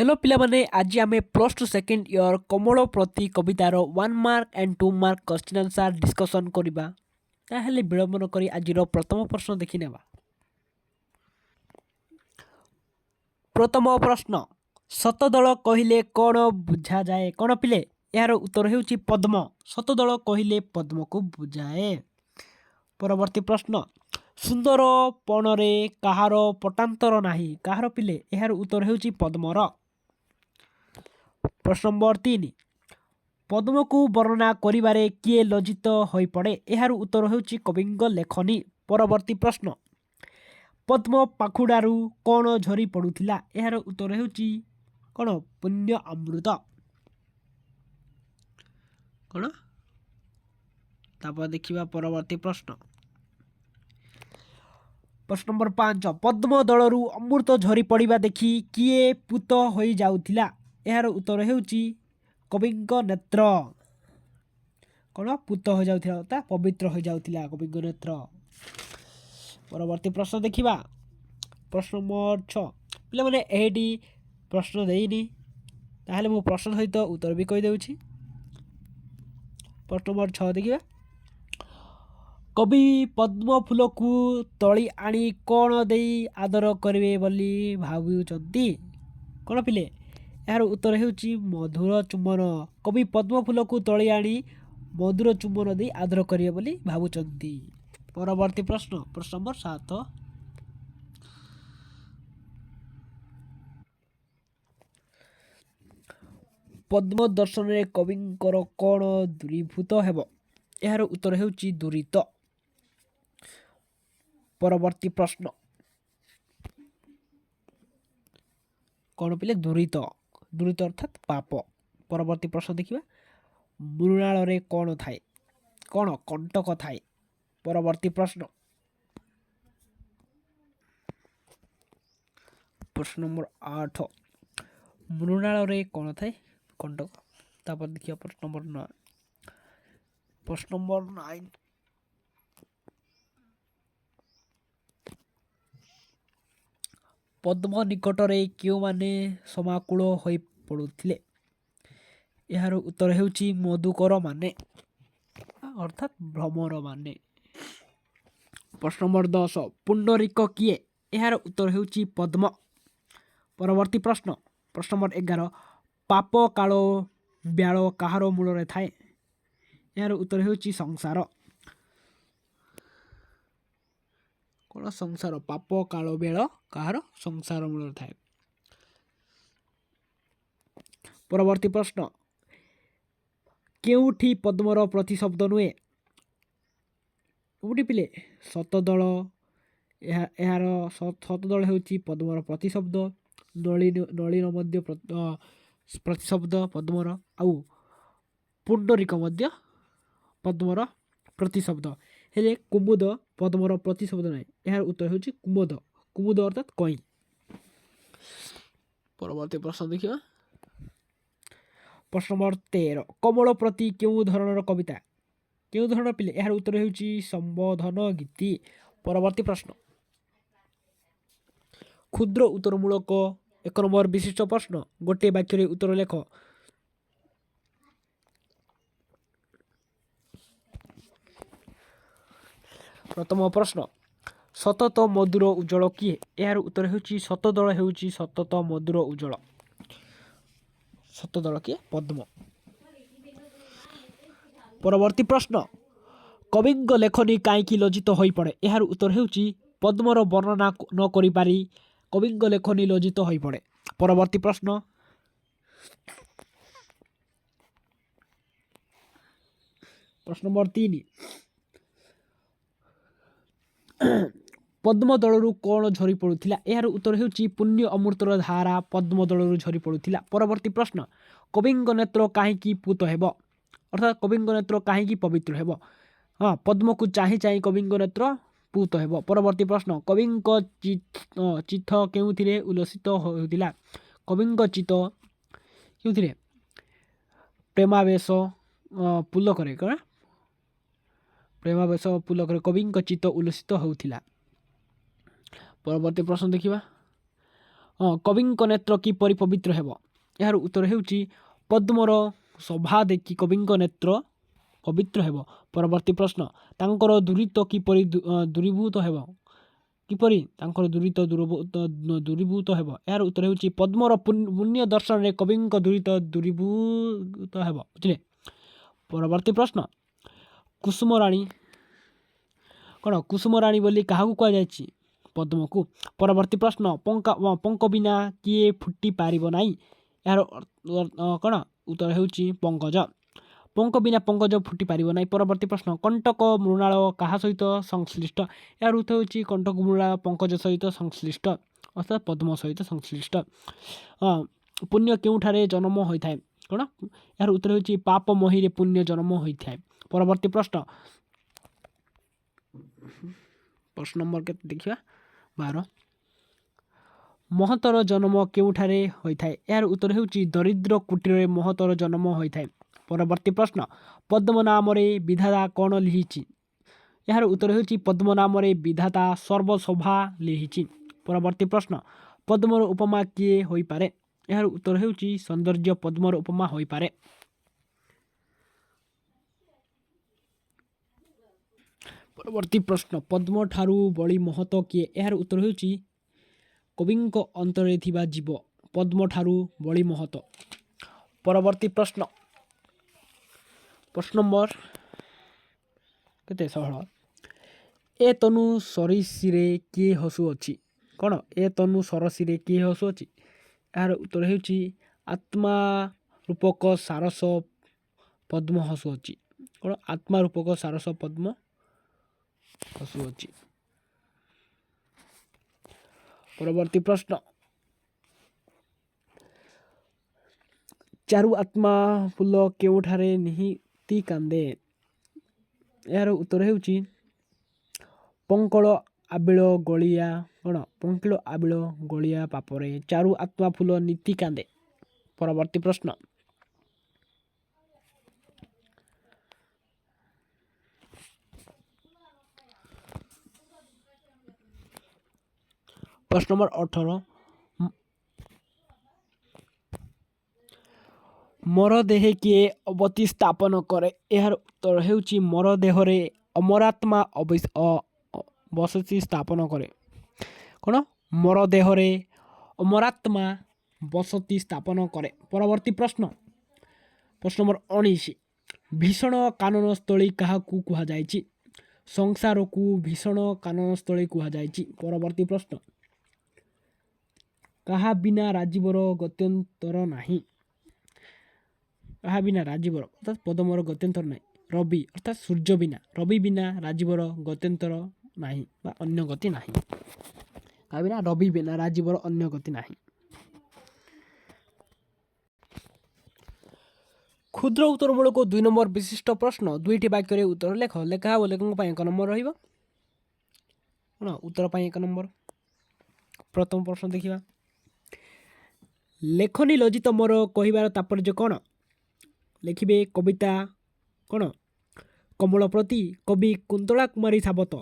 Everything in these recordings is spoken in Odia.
ହ୍ୟାଲୋ ପିଲାମାନେ, ଆଜି ଆମେ ପ୍ଲସ୍ ଟୁ ସେକେଣ୍ଡ ଇୟର୍ କମଳ ପ୍ରତି କବିତାର 1 mark and 2 mark question answer discussion କରିବା। ତାହେଲେ ବିଳମ୍ବ ନ କରି ଆଜିର ପ୍ରଥମ ପ୍ରଶ୍ନ ଦେଖିନେବା। ପ୍ରଥମ ପ୍ରଶ୍ନ, ଶତଦଳ କହିଲେ କ'ଣ ବୁଝାଯାଏ? କ'ଣ ପିଲେ? ଏହାର ଉତ୍ତର ହେଉଛି ପଦ୍ମ। ଶତଦଳ କହିଲେ ପଦ୍ମକୁ ବୁଝାଏ। ପରବର୍ତ୍ତୀ ପ୍ରଶ୍ନ, ସୁନ୍ଦର ପଣରେ କାହାର ପଟାନ୍ତର ନାହିଁ? କାହାର ପିଲେ? ଏହାର ଉତ୍ତର ହେଉଛି ପଦ୍ମର। ପ୍ରଶ୍ନ ନମ୍ବର 3, ପଦ୍ମକୁ ବର୍ଣ୍ଣନା କରିବାରେ କିଏ ଲଜ୍ଜିତ ହୋଇପଡ଼େ? ଏହାର ଉତ୍ତର ହେଉଛି କବିଙ୍କ ଲେଖନୀ। ପରବର୍ତ୍ତୀ ପ୍ରଶ୍ନ, ପଦ୍ମ ପାଖୁଡ଼ାରୁ କ'ଣ ଝରି ପଡ଼ୁଥିଲା? ଏହାର ଉତ୍ତର ହେଉଛି କ'ଣ? ପୁଣ୍ୟ ଅମୃତ। କ'ଣ? ତାପରେ ଦେଖିବା ପରବର୍ତ୍ତୀ ପ୍ରଶ୍ନ। ପ୍ରଶ୍ନ ନମ୍ବର 5, ପଦ୍ମ ଦଳରୁ ଅମୃତ ଝରି ପଡ଼ିବା ଦେଖି କିଏ ପୂତ ହୋଇଯାଉଥିଲା? ଏହାର ଉତ୍ତର ହେଉଛି କବିଙ୍କ ନେତ୍ର। କ'ଣ ପୂତ ହୋଇଯାଉଥିଲା? ଅର୍ଥାତ୍ ପବିତ୍ର ହୋଇଯାଉଥିଲା କବିଙ୍କ ନେତ୍ର। ପରବର୍ତ୍ତୀ ପ୍ରଶ୍ନ ଦେଖିବା। ପ୍ରଶ୍ନ ନମ୍ବର 6, ପିଲାମାନେ ଏଇଠି ପ୍ରଶ୍ନ ଦେଇନି, ତାହେଲେ ମୁଁ ପ୍ରଶ୍ନ ସହିତ ଉତ୍ତର ବି କହିଦେଉଛି। ପ୍ରଶ୍ନ ନମ୍ବର 6 ଦେଖିବା, କବି ପଦ୍ମ ଫୁଲକୁ ତୋଳି ଆଣି କ'ଣ ଦେଇ ଆଦର କରିବେ ବୋଲି ଭାବୁଛନ୍ତି? କ'ଣ ପିଲେ? ଏହାର ଉତ୍ତର ହେଉଛି ମଧୁର ଚୁମ୍ବନ। କବି ପଦ୍ମ ଫୁଲକୁ ତୋଳି ଆଣି ମଧୁର ଚୁମ୍ବନ ଦେଇ ଆଦର କରିବେ ବୋଲି ଭାବୁଛନ୍ତି। ପରବର୍ତ୍ତୀ ପ୍ରଶ୍ନ, ପ୍ରଶ୍ନ ନମ୍ବର 7, ପଦ୍ମ ଦର୍ଶନରେ କବିଙ୍କର କ'ଣ ଦୂରୀଭୂତ ହେବ? ଏହାର ଉତ୍ତର ହେଉଛି ଦୂରିତ। ପରବର୍ତ୍ତୀ ପ୍ରଶ୍ନ, କ'ଣ ପିଲେ? ଦୂରିତ। ଦୂରିତ ଅର୍ଥାତ୍ ପାପ। ପରବର୍ତ୍ତୀ ପ୍ରଶ୍ନ ଦେଖିବା, ମୃଣାଳରେ କ'ଣ ଥାଏ? କ'ଣ? କଣ୍ଟକ ଥାଏ। ପରବର୍ତ୍ତୀ ପ୍ରଶ୍ନ, ପ୍ରଶ୍ନ ନମ୍ବର 8, ମୃଣାଳରେ କ'ଣ ଥାଏ? କଣ୍ଟକ। ତାପରେ ଦେଖିବା ପ୍ରଶ୍ନ ନମ୍ବର 9, ପ୍ରଶ୍ନ ନମ୍ବର 9, ପଦ୍ମ ନିକଟରେ କେଉଁମାନେ ସମାକୁଳ ହୋଇ ପଡ଼ୁଥିଲେ? ଏହାର ଉତ୍ତର ହେଉଛି ମଧୁକରମାନେ, ଅର୍ଥାତ୍ ଭ୍ରମରମାନେ। ପ୍ରଶ୍ନ ନମ୍ବର 10, ପୁଣ୍ଡରୀକ କିଏ? ଏହାର ଉତ୍ତର ହେଉଛି ପଦ୍ମ। ପରବର୍ତ୍ତୀ ପ୍ରଶ୍ନ, ପ୍ରଶ୍ନ ନମ୍ବର 11, ପାପ କାଳ ବ୍ୟାଳ କାହାର ମୂଳରେ ଥାଏ? ଏହାର ଉତ୍ତର ହେଉଛି ସଂସାର। କ'ଣ ସଂସାର? ପାପ କାଳ ବେଳ କାହାର ସଂସାର ମୂଳରେ ଥାଏ। ପରବର୍ତ୍ତୀ ପ୍ରଶ୍ନ, କେଉଁଠି ପଦ୍ମର ପ୍ରତିଶବ୍ଦ ନୁହେଁ? କେଉଁଠି ପିଲେ? ଶତଦଳ। ଏହାର ଶତଦଳ ହେଉଛି ପଦ୍ମର ପ୍ରତିଶବ୍ଦ। ନଳିନ ମଧ୍ୟ ପ୍ରତିଶବ୍ଦ ପଦ୍ମର, ଆଉ ପୁଣ୍ଡରୀକ ମଧ୍ୟ ପଦ୍ମର ପ୍ରତିଶବ୍ଦ। ହେଲେ କୁମୁଦ ପଦ୍ମର ପ୍ରତିଶବ୍ଦ ନାହିଁ। ଏହାର ଉତ୍ତର ହେଉଛି କୁମୁଦ। କୁମୁଦ ଅର୍ଥାତ୍ କଇଁ। ପରବର୍ତ୍ତୀ ପ୍ରଶ୍ନ ଦେଖିବା, ପ୍ରଶ୍ନ ନମ୍ବର 13, କମଳ ପ୍ରତି କେଉଁ ଧରଣର କବିତା? କେଉଁ ଧରଣର ପିଲେ? ଏହାର ଉତ୍ତର ହେଉଛି ସମ୍ବୋଧନ ଗୀତି। ପରବର୍ତ୍ତୀ ପ୍ରଶ୍ନ, କ୍ଷୁଦ୍ର ଉତ୍ତରମୂଳକ 1 ନମ୍ବର ବିଶିଷ୍ଟ ପ୍ରଶ୍ନ, ଗୋଟିଏ ବାକ୍ୟରେ ଉତ୍ତର ଲେଖ। ପ୍ରଥମ ପ୍ରଶ୍ନ, ସତତ ମଧୁର ଉଜ୍ଜଳ କିଏ? ଏହାର ଉତ୍ତର ହେଉଛି ଶତଦଳ ହେଉଛି ସତତ ମଧୁର ଉଜ୍ଜଳ। ଶତଦଳ କିଏ? ପଦ୍ମ। ପରବର୍ତ୍ତୀ ପ୍ରଶ୍ନ, କବିଙ୍କ ଲେଖନୀ କାହିଁକି ଲଜ୍ଜିତ ହୋଇପଡ଼େ? ଏହାର ଉତ୍ତର ହେଉଛି ପଦ୍ମର ବର୍ଣ୍ଣନା ନ କରିପାରି କବିଙ୍କ ଲେଖନୀ ଲଜ୍ଜିତ ହୋଇପଡ଼େ। ପରବର୍ତ୍ତୀ ପ୍ରଶ୍ନ, ପ୍ରଶ୍ନ ନମ୍ବର 3, ପଦ୍ମ ଦଳରୁ କ'ଣ ଝରି ପଡ଼ୁଥିଲା? ଏହାର ଉତ୍ତର ହେଉଛି ପୁଣ୍ୟ ଅମୃତର ଧାରା ପଦ୍ମ ଦଳରୁ ଝରି ପଡ଼ୁଥିଲା। ପରବର୍ତ୍ତୀ ପ୍ରଶ୍ନ, କବିଙ୍କ ନେତ୍ର କାହିଁକି ପୂତ ହେବ? ଅର୍ଥାତ୍ କବିଙ୍କ ନେତ୍ର କାହିଁକି ପବିତ୍ର ହେବ? ହଁ, ପଦ୍ମକୁ ଚାହିଁ ଚାହିଁ କବିଙ୍କ ନେତ୍ର ପୂତ ହେବ। ପରବର୍ତ୍ତୀ ପ୍ରଶ୍ନ, କବିଙ୍କ ଚିତ୍ତ କେଉଁଥିରେ ଉଲ୍ଲସିତ ହେଉଥିଲା? କବିଙ୍କ ଚିତ୍ତ କେଉଁଥିରେ? ପ୍ରେମାବେଶ ପୁଲକରେ। କ'ଣ? ପ୍ରେମାବେଶ ପୁଲକରେ କବିଙ୍କ ଚିତ୍ତ ଉଲ୍ଲସିତ ହେଉଥିଲା। ପରବର୍ତ୍ତୀ ପ୍ରଶ୍ନ ଦେଖିବା, କବିଙ୍କ ନେତ୍ର କିପରି ପବିତ୍ର ହେବ? ଏହାର ଉତ୍ତର ହେଉଛି ପଦ୍ମର ଶୋଭା ଦେଖି କବିଙ୍କ ନେତ୍ର ପବିତ୍ର ହେବ। ପରବର୍ତ୍ତୀ ପ୍ରଶ୍ନ, ତାଙ୍କର ଦୂରିତ କିପରି ଦୂରୀଭୂତ ହେବ? କିପରି ତାଙ୍କର ଦୂରିତ ଦୂରୀଭୂତ ହେବ? ଏହାର ଉତ୍ତର ହେଉଛି ପଦ୍ମର ପୁଣ୍ୟ ଦର୍ଶନରେ କବିଙ୍କ ଦୂରିତ ଦୂରୀଭୂତ ହେବ। ବୁଝିଲେ? ପରବର୍ତ୍ତୀ ପ୍ରଶ୍ନ, କୁସୁମରାଣୀ କ'ଣ? କୁସୁମରାଣୀ ବୋଲି କାହାକୁ କୁହାଯାଇଛି? ପଦ୍ମକୁ। ପରବର୍ତ୍ତୀ ପ୍ରଶ୍ନ, ପଙ୍କ ବିନା କିଏ ଫୁଟି ପାରିବ ନାହିଁ? ଏହାର କ'ଣ ଉତ୍ତର ହେଉଛି ପଙ୍କଜ। ପଙ୍କ ବିନା ପଙ୍କଜ ଫୁଟି ପାରିବ ନାହିଁ। ପରବର୍ତ୍ତୀ ପ୍ରଶ୍ନ, କଣ୍ଟକ ମୃଣାଳ କାହା ସହିତ ସଂଶ୍ଳିଷ୍ଟ? ଏହାର ଉତ୍ତର ହେଉଛି କଣ୍ଟକ ମୃଣାଳ ପଙ୍କଜ ସହିତ ସଂଶ୍ଳିଷ୍ଟ, ଅର୍ଥାତ୍ ପଦ୍ମ ସହିତ ସଂଶ୍ଳିଷ୍ଟ। ପୁଣ୍ୟ କେଉଁଠାରେ ଜନ୍ମ ହୋଇଥାଏ? କ'ଣ? ଏହାର ଉତ୍ତର ହେଉଛି ପାପ ମହିରେ ପୁଣ୍ୟ ଜନ୍ମ ହୋଇଥାଏ। ପରବର୍ତ୍ତୀ ପ୍ରଶ୍ନ, ପ୍ରଶ୍ନ ନମ୍ବର କେତେ ଦେଖିବା? 12। ମହତର ଜନ୍ମ କେଉଁଠାରେ ହୋଇଥାଏ? ଏହାର ଉତ୍ତର ହେଉଛି ଦରିଦ୍ର କୁଟୀରରେ ମହତର ଜନ୍ମ ହୋଇଥାଏ। ପରବର୍ତ୍ତୀ ପ୍ରଶ୍ନ, ପଦ୍ମ ନାମରେ ବିଧାତା କ'ଣ ଲିହିଛି? ଏହାର ଉତ୍ତର ହେଉଛି ପଦ୍ମ ନାମରେ ବିଧାତା ସର୍ବଶୋଭା ଲିହିଛି। ପରବର୍ତ୍ତୀ ପ୍ରଶ୍ନ, ପଦ୍ମର ଉପମା କିଏ ହୋଇପାରେ? ଏହାର ଉତ୍ତର ହେଉଛି ସୌନ୍ଦର୍ଯ୍ୟ ପଦ୍ମର ଉପମା ହୋଇପାରେ। ପରବର୍ତ୍ତୀ ପ୍ରଶ୍ନ, ପଦ୍ମ ଠାରୁ ବଳି ମହତ କିଏ? ଏହାର ଉତ୍ତର ହେଉଛି କବିଙ୍କ ଅନ୍ତରରେ ଥିବା ଜୀବ ପଦ୍ମ ଠାରୁ ବଳି ମହତ। ପରବର୍ତ୍ତୀ ପ୍ରଶ୍ନ, ପ୍ରଶ୍ନ ନମ୍ବର କେତେ? 16। ଏ ତନୁ ସରିସିରେ କିଏ ହସୁଅଛି? କ'ଣ? ଏ ତନୁ ସରସିରେ କିଏ ହସୁଅଛି? ଏହାର ଉତ୍ତର ହେଉଛି ଆତ୍ମା ରୂପକ ସାରସ ପଦ୍ମ ହସୁଅଛି। କ'ଣ? ଆତ୍ମା ରୂପକ ସାରସ ପଦ୍ମ ହସୁଅଛି। ପରବର୍ତ୍ତୀ ପ୍ରଶ୍ନ, ଚାରୁ ଆତ୍ମା ଫୁଲ କେଉଁଠାରେ ନିହିତି କାନ୍ଦେ? ଏହାର ଉତ୍ତର ହେଉଛି ପଙ୍କଳ ଆବିଳ ଗଳିଆ କ'ଣ? ପଙ୍କିଳ ଆବିଳ ଗଳିଆ ପାପରେ ଚାରୁ ଆତ୍ମା ଫୁଲ ନୀତି କାନ୍ଦେ। ପରବର୍ତ୍ତୀ ପ୍ରଶ୍ନ, ପ୍ରଶ୍ନ ନମ୍ବର 18, ମୋର ଦେହେ କିଏ ଅବତୀ ସ୍ଥାପନ କରେ? ଏହାର ଉତ୍ତର ହେଉଛି ମୋର ଦେହରେ ଅମରାତ୍ମା ବସତି ସ୍ଥାପନ କରେ। କ'ଣ? ମୋର ଦେହରେ ଅମରାତ୍ମା ବସତି ସ୍ଥାପନ କରେ। ପରବର୍ତ୍ତୀ ପ୍ରଶ୍ନ, ପ୍ରଶ୍ନ ନମ୍ବର 19, ଭୀଷଣ କାନନସ୍ଥଳୀ କାହାକୁ କୁହାଯାଇଛି? ସଂସାରକୁ ଭୀଷଣ କାନନସ୍ଥଳୀ କୁହାଯାଇଛି। ପରବର୍ତ୍ତୀ ପ୍ରଶ୍ନ, କାହା ବିନା ରାଜୀବର ଗତ୍ୟନ୍ତର ନାହିଁ? କାହା ବିନା ରାଜୀବର ଅର୍ଥାତ୍ ପଦ୍ମର ଗତ୍ୟନ୍ତର ନାହିଁ? ରବି ଅର୍ଥାତ୍ ସୂର୍ଯ୍ୟ ବିନା, ରବି ବିନା ରାଜୀବର ଗତ୍ୟନ୍ତର ନାହିଁ ବା ଅନ୍ୟ ଗତି ନାହିଁ। କାହା ବିନା? ରବି ବିନା ରାଜୀବର ଅନ୍ୟ ଗତି ନାହିଁ। କ୍ଷୁଦ୍ର ଉତ୍ତରମୂଳକ 2 ନମ୍ବର ବିଶିଷ୍ଟ ପ୍ରଶ୍ନ, 2ଟି ବାକ୍ୟରେ ଉତ୍ତର ଲେଖ। ଲେଖା ଓ ଲେଖକଙ୍କ ପାଇଁ 1 ନମ୍ବର ରହିବ। କ'ଣ? ଉତ୍ତର ପାଇଁ 1 ନମ୍ବର। ପ୍ରଥମ ପ୍ରଶ୍ନ ଦେଖିବା, ଲେଖନୀ ଲଜ୍ଜିତ ମୋର କହିବାର ତାତ୍ପର୍ଯ୍ୟ କ'ଣ? ଲେଖିବେ କବିତା କ'ଣ? କମଳ ପ୍ରତି କବି କୁନ୍ତଳା କୁମାରୀ ସାବତ।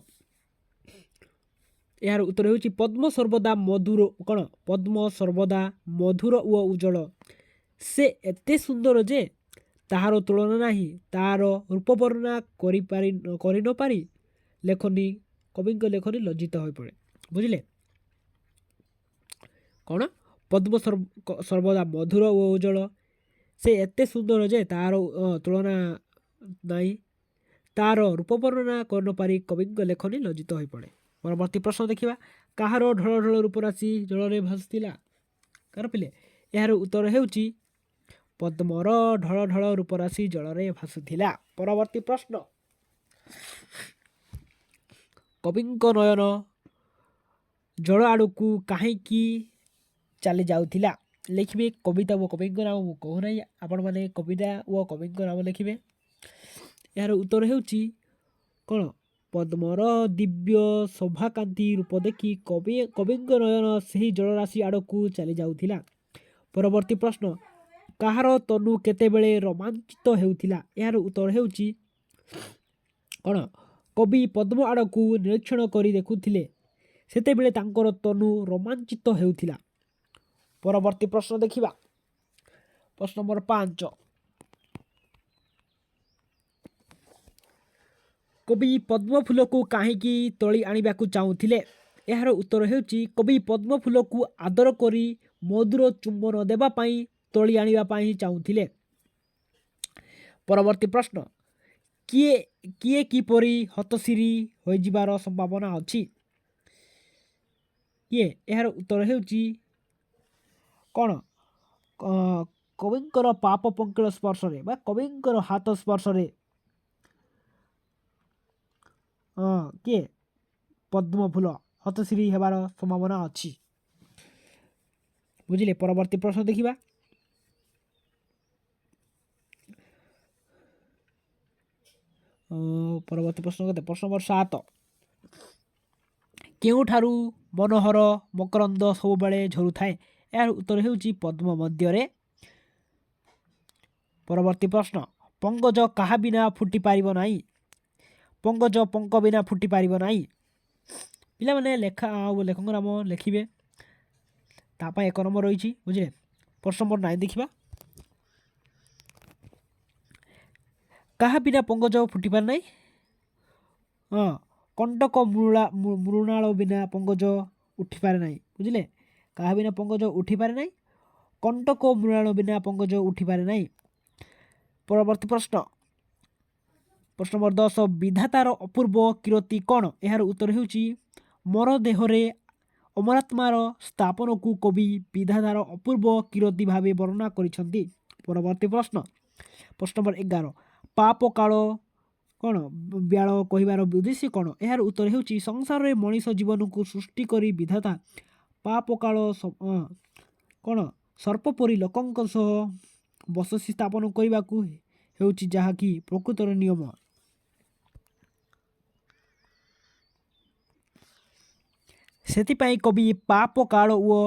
ଏହାର ଉତ୍ତର ହେଉଛି ପଦ୍ମ ସର୍ବଦା ମଧୁର କ'ଣ? ପଦ୍ମ ସର୍ବଦା ମଧୁର ଓ ଉଜ୍ଜଳ, ସେ ଏତେ ସୁନ୍ଦର ଯେ ତାହାର ତୁଳନା ନାହିଁ। ତାର ରୂପ ବର୍ଣ୍ଣନା କରି ନପାରି ଲେଖନୀ କବିଙ୍କ ଲେଖନୀ ଲଜ୍ଜିତ ହୋଇପଡ଼େ। ବୁଝିଲେ? କ'ଣ? ପଦ୍ମ ସର୍ବଦା ମଧୁର ଓ ଉଜ୍ଜଳ, ସେ ଏତେ ସୁନ୍ଦର ଯେ ତାହାର ତୁଳନା ନାହିଁ, ତାର ରୂପ ବର୍ଣ୍ଣନା କରିନପାରି କବିଙ୍କ ଲେଖନୀ ଲଜ୍ଜିତ ହୋଇପଡ଼େ। ପରବର୍ତ୍ତୀ ପ୍ରଶ୍ନ ଦେଖିବା, କାହାର ଢଳ ଢଳ ରୂପରାଶି ଜଳରେ ଭାସୁଥିଲା? କାହାର ପିଲେ? ଏହାର ଉତ୍ତର ହେଉଛି ପଦ୍ମର ଢଳ ଢଳ ରୂପରାଶି ଜଳରେ ଭାସୁଥିଲା। ପରବର୍ତ୍ତୀ ପ୍ରଶ୍ନ, କବିଙ୍କ ନୟନ ଜଳ ଆଡ଼କୁ କାହିଁକି ଚାଲି ଯାଉଥିଲା? ଲେଖିବେ କବିତା ଓ କବିଙ୍କ ନାମ। ମୁଁ କହୁନାହିଁ, ଆପଣମାନେ କବିତା ଓ କବିଙ୍କ ନାମ ଲେଖିବେ। ଏହାର ଉତ୍ତର ହେଉଛି କ'ଣ? ପଦ୍ମର ଦିବ୍ୟ ଶୋଭାକାନ୍ତି ରୂପ ଦେଖି କବିଙ୍କ ନୟନ ସେହି ଜଳରାଶି ଆଡ଼କୁ ଚାଲି ଯାଉଥିଲା। ପରବର୍ତ୍ତୀ ପ୍ରଶ୍ନ, କାହାର ତନୁ କେତେବେଳେ ରୋମାଞ୍ଚିତ ହେଉଥିଲା? ଏହାର ଉତ୍ତର ହେଉଛି କ'ଣ? କବି ପଦ୍ମ ଆଡ଼କୁ ନିରୀକ୍ଷଣ କରି ଦେଖୁଥିଲେ, ସେତେବେଳେ ତାଙ୍କର ତନୁ ରୋମାଞ୍ଚିତ ହେଉଥିଲା। ପରବର୍ତ୍ତୀ ପ୍ରଶ୍ନ ଦେଖିବା। ପ୍ରଶ୍ନ ନମ୍ବର 5, କବି ପଦ୍ମଫୁଲକୁ କାହିଁକି ତୋଳି ଆଣିବାକୁ ଚାହୁଁଥିଲେ? ଏହାର ଉତ୍ତର ହେଉଛି କବି ପଦ୍ମଫୁଲକୁ ଆଦର କରି ମଧୁର ଚୁମ୍ବନ ଦେବା ପାଇଁ ତୋଳି ଆଣିବା ପାଇଁ ଚାହୁଁଥିଲେ। ପରବର୍ତ୍ତୀ ପ୍ରଶ୍ନ, କିଏ କିଏ କିପରି ହତଶିରୀ ହୋଇଯିବାର ସମ୍ଭାବନା ଅଛି? କିଏ? ଏହାର ଉତ୍ତର ହେଉଛି କ'ଣ? କବିଙ୍କର ପାପ ପଙ୍କିଳ ସ୍ପର୍ଶରେ ବା କବିଙ୍କର ହାତ ସ୍ପର୍ଶରେ କିଏ ପଦ୍ମଫୁଲ ହତଶିରୀ ହେବାର ସମ୍ଭାବନା ଅଛି। ବୁଝିଲେ? ପରବର୍ତ୍ତୀ ପ୍ରଶ୍ନ ଦେଖିବା। ପରବର୍ତ୍ତୀ ପ୍ରଶ୍ନ କେତେ? ପ୍ରଶ୍ନ ନମ୍ବର 7, କେଉଁଠାରୁ ମନୋହର ମକରନ୍ଦ ସବୁବେଳେ ଝରୁଥାଏ? ଏହାର ଉତ୍ତର ହେଉଛି ପଦ୍ମ ମଧ୍ୟରେ। ପରବର୍ତ୍ତୀ ପ୍ରଶ୍ନ, ପଙ୍କଜ କାହା ବିନା ଫୁଟି ପାରିବ ନାହିଁ? ପଙ୍କଜ ପଙ୍କ ବିନା ଫୁଟି ପାରିବ ନାହିଁ। ପିଲାମାନେ ଲେଖା ଆଉ ଲେଖକଙ୍କ ନାମ ଲେଖିବେ, ତା ପାଇଁ 1 ନମ୍ବର ରହିଛି। ବୁଝିଲେ? ପ୍ରଶ୍ନ ନମ୍ବର 9 ଦେଖିବା। କାହା ବିନା ପଙ୍କଜ ଫୁଟିପାରେ ନାହିଁ? ହଁ, କଣ୍ଟକ ମୃଣାଳ ବିନା ପଙ୍କଜ ଉଠିପାରେ ନାହିଁ। ବୁଝିଲେ? କାହା ବିନା ପଙ୍କଜ ଉଠିପାରେ ନାହିଁ? କଣ୍ଟକ ମୃଣାଳ ବିନା ପଙ୍କଜ ଉଠିପାରେ ନାହିଁ। ପରବର୍ତ୍ତୀ ପ୍ରଶ୍ନ, ପ୍ରଶ୍ନ ନମ୍ବର 10, ବିଧାତାର ଅପୂର୍ବ କୀର୍ତ୍ତି କ'ଣ? ଏହାର ଉତ୍ତର ହେଉଛି ମର ଦେହରେ ଅମରାତ୍ମାର ସ୍ଥାପନକୁ କବି ବିଧାତାର ଅପୂର୍ବ କୀର୍ତ୍ତି ଭାବେ ବର୍ଣ୍ଣନା କରିଛନ୍ତି। ପରବର୍ତ୍ତୀ ପ୍ରଶ୍ନ, ପ୍ରଶ୍ନ ନମ୍ବର 11, ପାପ କାଳ କ'ଣ ବ୍ୟାଳ କହିବାର ଉଦ୍ଦେଶ୍ୟ କ'ଣ? ଏହାର ଉତ୍ତର ହେଉଛି ସଂସାରରେ ମଣିଷ ଜୀବନକୁ ସୃଷ୍ଟି କରି ବିଧାତା ପାପ କାଳ କ'ଣ ସର୍ପ ପରି ଲୋକଙ୍କ ସହ ବସତି ସ୍ଥାପନ କରିବାକୁ ହେଉଛି, ଯାହାକି ପ୍ରକୃତର ନିୟମ। ସେଥିପାଇଁ କବି ପାପ କାଳ ଓ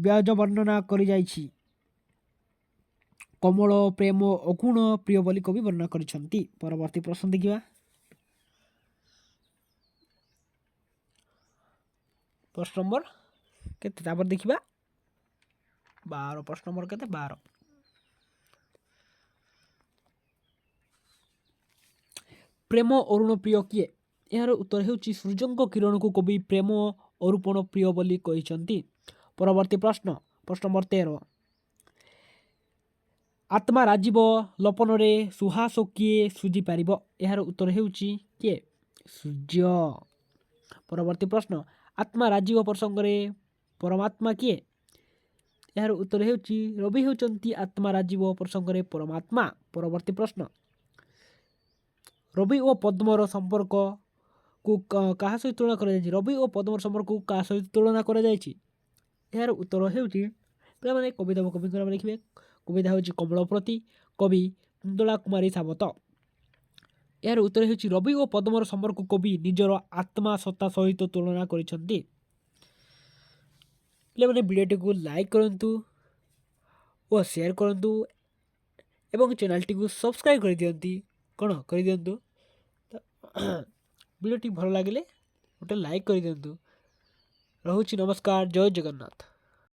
ବ୍ୟାଜ ବର୍ଣ୍ଣନା କରିଯାଇଛି। କମଳ ପ୍ରେମ ଅଗୁଣ ପ୍ରିୟ ବୋଲି କବି ବର୍ଣ୍ଣନା କରିଛନ୍ତି। ପରବର୍ତ୍ତୀ ପ୍ରଶ୍ନ ଦେଖିବା। ପ୍ରଶ୍ନ ନମ୍ବର କେତେ? ତାପରେ ଦେଖିବା 12। ପ୍ରଶ୍ନ ନମ୍ବର କେତେ? 12। ପ୍ରେମ ଅରୁଣ ପ୍ରିୟ କିଏ? ଏହାର ଉତ୍ତର ହେଉଛି ସୂର୍ଯ୍ୟଙ୍କ କିରଣକୁ କବି ପ୍ରେମ ଅରୁପଣ ପ୍ରିୟ ବୋଲି କହିଛନ୍ତି। ପରବର୍ତ୍ତୀ ପ୍ରଶ୍ନ, ପ୍ରଶ୍ନ ନମ୍ବର 13, ଆତ୍ମା ରାଜୀବ ଲୋପନରେ ସୁହାସ କିଏ ସୁଝିପାରିବ? ଏହାର ଉତ୍ତର ହେଉଛି କିଏ? ସୂର୍ଯ୍ୟ। ପରବର୍ତ୍ତୀ ପ୍ରଶ୍ନ, ଆତ୍ମା ରାଜୀବ ପ୍ରସଙ୍ଗରେ ପରମାତ୍ମା କିଏ? ଏହାର ଉତ୍ତର ହେଉଛି ରବି ହେଉଛନ୍ତି ଆତ୍ମା ରାଜୀବ ପ୍ରସଙ୍ଗରେ ପରମାତ୍ମା। ପରବର୍ତ୍ତୀ ପ୍ରଶ୍ନ, ରବି ଓ ପଦ୍ମର ସମ୍ପର୍କକୁ କାହା ସହିତ ତୁଳନା କରାଯାଇଛି? ରବି ଓ ପଦ୍ମର ସମ୍ପର୍କକୁ କାହା ସହିତ ତୁଳନା କରାଯାଇଛି? ଏହାର ଉତ୍ତର ହେଉଛି ପିଲାମାନେ କବିତା କବିଙ୍କ ନାମ ଲେଖିବେ। କବିତା ହେଉଛି କମଳପ୍ରତି, କବି କୁନ୍ତଳା କୁମାରୀ ସାବତ। ଏହାର ଉତ୍ତର ହେଉଛି ରବି ଓ ପଦ୍ମର ସମ୍ପର୍କ କବି ନିଜର ଆତ୍ମା ସତ୍ତା ସହିତ ତୁଳନା କରିଛନ୍ତି। ପିଲାମାନେ ଭିଡ଼ିଓଟିକୁ ଲାଇକ୍ କରନ୍ତୁ ଓ ସେୟାର କରନ୍ତୁ ଏବଂ ଚ୍ୟାନେଲଟିକୁ ସବସ୍କ୍ରାଇବ୍ କରିଦିଅନ୍ତି। କ'ଣ କରିଦିଅନ୍ତୁ? ତ ଭିଡ଼ିଓଟି ଭଲ ଲାଗିଲେ ଗୋଟେ ଲାଇକ୍ କରିଦିଅନ୍ତୁ। ରହୁଛି, ନମସ୍କାର, ଜୟ ଜଗନ୍ନାଥ।